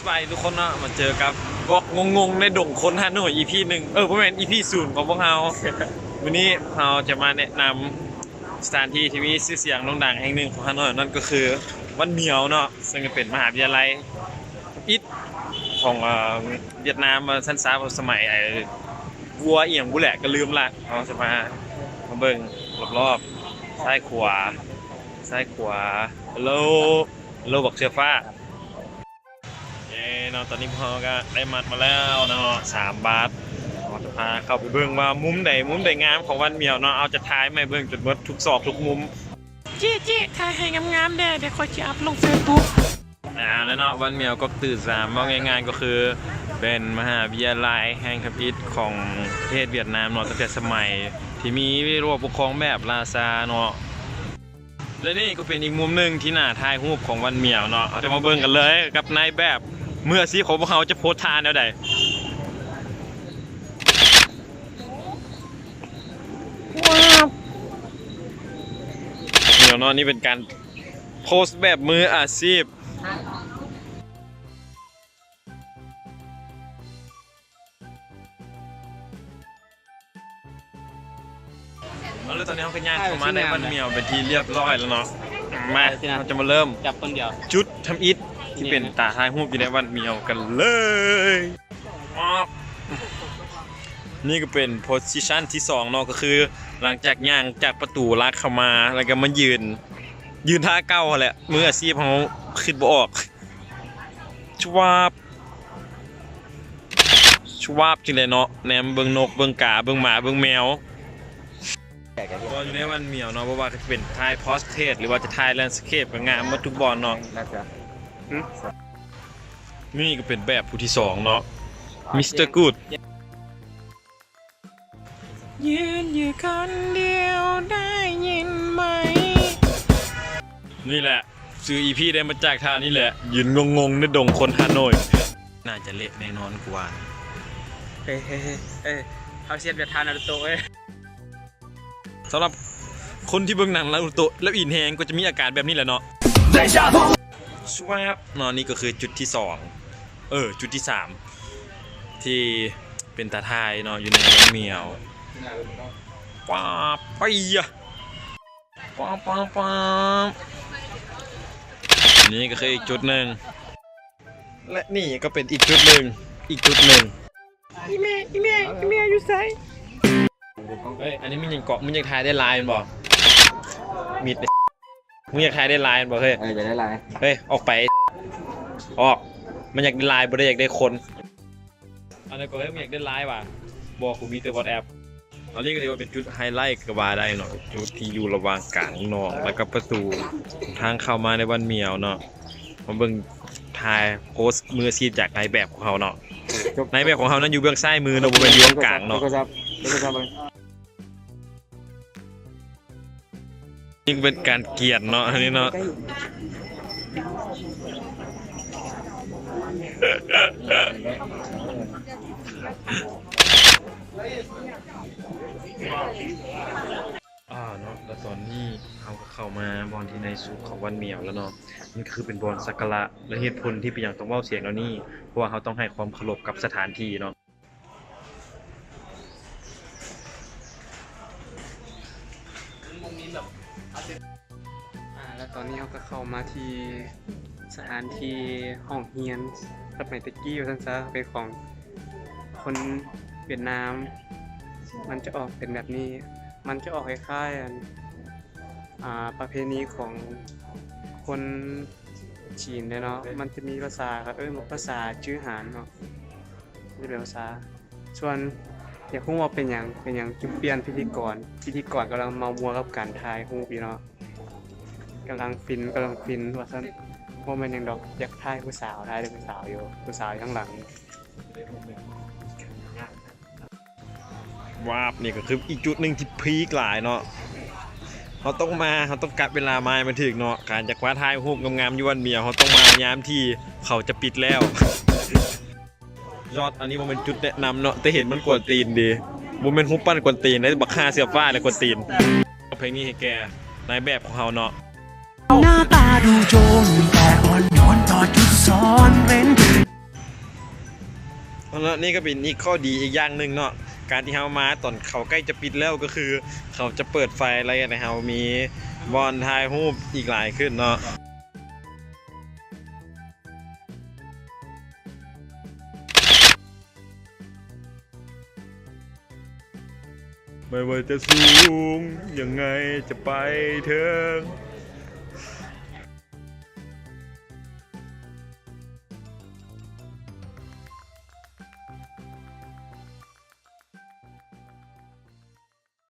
ໄປທຸກຄົນເນາະ ມາເຈີກັບວລັອກງົງໆໃນດົງຄົນຮ່າໂນ້ຍ ອີພີໜຶ່ງ ເອີ ບໍ່ແມ່ນ ອີພີສູນຂອງພວກເຮົາ. ມື້ນີ້ພວກເຮົາຈະມາແນະນຳສະຖານທີ່ທີ່ມີຊື່ສຽງໂດ່ງດັງແຫ່ງໜຶ່ງຂອງຮ່າໂນ້ຍ ນັ້ນກໍຄືວັນໝຽວເນາະ ເຊິ່ງເປັນມະຫາວິທະຍາໄລທຳອິດຂອງ ເອີ ຫວຽດນາມ ວ່າຊັ້ນຊະ ສະໄໝ ໄອ້ ວັວອີ່ຫຍັງບຸແຫຼະ ກໍລືມລະ. ເຮົາຈະມາ ມາເບິ່ງລອບໆ ຊ້າຍຂວາ ຊ້າຍຂວາ ໂລ ໂລບັກເສືອຟ້າ. ເອີເນາະ ຕອນນີ້ພວກເຮົາກໍໄດ້ມັດມາແລ້ວເນາະ ສາມບາດ. ເຮົາຈະພາເຂົ້າໄປເບິ່ງວ່າມຸມໃດ ມຸມໃດງາມຂອງວັນໝຽວເນາະ. ເອົາ ຈະຖ່າຍໃຫ້ເບິ່ງຈົນໝົດທຸກຊອກທຸກມຸມ. ເຈ້ໆ ຖ່າຍໃຫ້ງາມໆແດ່ ດຽວຂ້ອຍຊິອັບລົງເຟສບຸກ. ອ່າ ແລ້ວເນາະ ວັນໝຽວກອກຕື້ສາມ ເວົ້າງ່າຍໆກໍຄືເປັນມະຫາວິທະຍາໄລແຫ່ງທຳອິດຂອງປະເທດຫວຽດນາມເນາະ ຕັ້ງແຕ່ສະໄໝທີ່ມີລະບົບປົກຄອງແບບລາຊາເນາະ. ແລະນີ້ກໍເປັນອີກມຸມໜຶ່ງທີ່ໜ້າຖ່າຍຮູບຂອງວັນໝຽວເນາະ. ເຮົາຈະມາເບິ່ງກັນເລີຍກັບນາຍແບບມືອາຊີບຂອງພວກເຮົາຈະໂພສທ່າແນວໃດ. ເນາະ ນີ້ເປັນການໂພສແບບມືອາຊີບ. ເອົາລະ ຕອນນີ້ເຮົາກໍຍ່າງເຂົ້າມາໃນວັນໝຽວເປັນທີ່ລຽບຮ້ອຍແລ້ວເນາະ. ມາ ເຮົາຈະມາເລີ່ມຈັບຄົນດຽວ ຈຸດທຳອິດທີ່ເປັນຕາຖ່າຍຮູບຢູ່ໃນວັນໝຽວກັນເລີຍ. ນີ້ກໍເປັນໂພຊິຊັນທີສອງເນາະ ກໍຄືຫຼັງຈາກຍ່າງຈາກປະຕູຫຼັກເຂົ້າມາ ແລ້ວກໍມາຢືນ ຢືນທ່າເກົ່າຫັ້ນແຫຼະ ມືອາຊີບເຮົາຄິດບໍ່ອອກ. ຊວາບ ຊວາບ ຈັ່ງໃດເນາະ ແນມເບິ່ງນົກເບິ່ງກາເບິ່ງໝາເບິ່ງແມວ. ບໍ່ຢູ່ໃນວັນໝຽວເນາະ ບໍ່ວ່າຈະເປັນຖ່າຍພອດເທຣດ ຫຼືວ່າຈະຖ່າຍແລນສະເຄບ ກໍງາມໝົດທຸກບ່ອນເນາະ. ນີ້ກໍເປັນແບບຜູ້ທີສອງເນາະ ມິສເຕີກູດ. ຢືນຢູ່ຄົນດຽວໄດ້ຍິນໄໝ? ນີ້ແຫຼະ ຊື່ອີພີໄດ້ມາຈາກທ່ານີ້ແຫຼະ ຢືນງົງໆໃນດົງຄົນຮ່າໂນ້ຍ. ໜ້າຈະເລະແນ່ນອນກູວ່າ. ເອີ ເອີ ເອີ ເອີ ເຮົາສຽດແບບທ່ານາຣູໂຕະເອີຍ. ສຳລັບຄົນທີ່ເບິ່ງໜັງນາຣູໂຕະແລ້ວອິນແຮງ ກໍຈະມີອາການແບບນີ້ແຫຼະເນາະ. ຊວາບ ເນາະ ນີ້ກໍຄືຈຸດທີສອງ ເອີ ຈຸດທີສາມ ທີ່ເປັນຕາຖ່າຍເນາະ ຢູ່ໃນວັນໝຽວ. ປາບ ໄປຍະ ປາບ ປາບ ປາບ. ນີ້ກໍຄືອີກຈຸດໜຶ່ງ ແລະນີ້ກໍເປັນອີກຈຸດໜຶ່ງ ອີກຈຸດໜຶ່ງ. ອີແມ່ ອີແມ່ ອີແມ່ຢູ່ໃສ? ເຮີ້ຍ ອັນນີ້ມັນຍັງເກາະ ມຶງຢາກຖ່າຍໄດ້ຫຼາຍແມ່ນບໍ່? ມິດ ມຶງຢາກຖ່າຍໄດ້ຫຼາຍແມ່ນບໍ່ເຮີ້ຍ? ເອີ ຢາກໄດ້ຫຼາຍ. ເຮີ້ຍ ອອກໄປ ອອກ ມັນຢາກໄດ້ຫຼາຍ ບໍ່ໄດ້ຢາກໄດ້ຄົນ. ອັນນັ້ນກໍເຮີ້ຍ ມັນຢາກໄດ້ຫຼາຍຫວາ? ບໍ່ ກູມີແຕ່ວອດແອັບ. ອັນນີ້ກໍຖືວ່າເປັນຈຸດໄຮໄລກໍວ່າໄດ້ເນາະ ຈຸດທີ່ຢູ່ລະຫວ່າງກາງນອກ ແລ້ວກໍປະຕູທາງເຂົ້າມາໃນວັນໝຽວເນາະ. ມາເບິ່ງຖ່າຍໂພສມືອາຊີບຈາກນາຍແບບຂອງເຮົາເນາະ. ນາຍແບບຂອງເຮົານັ້ນຢູ່ເບື້ອງຊ້າຍມືເນາະ ບໍ່ແມ່ນຢູ່ເບື້ອງກາງເນາະ. ນີ້ເປັນການກຽນເນາະ ອັນນີ້ເນາະ. ອ່າເນາະ ແລະຕອນນີ້ເຮົາກໍເຂົ້າມາບ່ອນທີ່ໃນສຸດຂອງວັນໝຽວແລ້ວເນາະ. ມັນຄືເປັນບ່ອນສັກກາລະ ແລະເຫດຜົນທີ່ເປັນຫຍັງຕ້ອງເວົ້າສຽງແນວນີ້ ເພາະວ່າເຮົາຕ້ອງໃຫ້ຄວາມເຄົາລົບກັບສະຖານທີ່ເນາະ. ອ່າ ແລ້ວຕອນນີ້ເຮົາກໍເຂົ້າມາທີ່ສະຖານທີ່ຫ້ອງຮຽນສະໄໝແຕ່ກີ້ວ່າຊັ້ນຊະ ເປັນຂອງຄົນຫວຽດນາມ. ມັນຈະອອກເປັນແບບນີ້ ມັນຈະອອກຄ້າຍໆ ອັນ ອ່າ ປະເພນີຂອງຄົນຈີນເດ້ເນາະ. ມັນຈະມີພາສາ ເອີ້ນວ່າພາສາຈື່ຫານເນາະ ຈະເປັນພາສາ ສ່ວນຢາກຮູ້ວ່າເປັນຫຍັງ ເປັນຫຍັງຈຶ່ງປ່ຽນພິທີກອນ ພິທີກອນກຳລັງເມົາມົວກັບການຖ່າຍຮູບຢູ່ເນາະ. ກຳລັງຟິນ ກຳລັງຟິນວ່າຊັ້ນ. ບໍ່ແມ່ນຫຍັງດອກ ຢາກຖ່າຍຜູ້ສາວ ຖ່າຍແຕ່ຜູ້ສາວຢູ່ ຜູ້ສາວຢູ່ທາງຫຼັງ. ວາບ ນີ້ກໍຄືອີກຈຸດໜຶ່ງທີ່ພີກຫຼາຍເນາະ. ເຮົາຕ້ອງມາ ເຮົາຕ້ອງກັດເວລາມາໃຫ້ມັນຖືກເນາະ. ການຈະຄວ້າຖ່າຍຮູບງາມໆຢູ່ວັນໝຽວ ເຮົາຕ້ອງມາຍາມທີ່ເຂົາຈະປິດແລ້ວ. ຍອດ ອັນນີ້ບໍ່ແມ່ນຈຸດແນະນຳເນາະ ແຕ່ເຫັນມັນກວນຕີນດີ. ບໍ່ແມ່ນຮູບປັ້ນກວນຕີນເດ້ ບັກຫ່າເສືອຟ້າແຫຼະກວນຕີນ. ເພງນີ້ໃຫ້ແກ່ນາຍແບບຂອງເຮົາເນາະ. ໜ້າຕາດູໂຈມ ແຕ່ອ່ອນໂຍນຕໍ່ຈຸດຊອນເຮ້ນ. ເນາະ ນີ້ກໍເປັນອີກຂໍ້ດີອີກຢ່າງໜຶ່ງເນາະ ການທີ່ເຮົາມາຕອນເຂົາໃກ້ຈະປິດແລ້ວ ກໍຄືເຂົາຈະເປີດໄຟ ແລ້ວເຮັດໃຫ້ເຮົາມີບ່ອນຖ່າຍຮູບອີກຫຼາຍຂຶ້ນເນາະ. ໄມ່ວ່າຈະສູງຍັງໄງຈະໄປເຖິງ.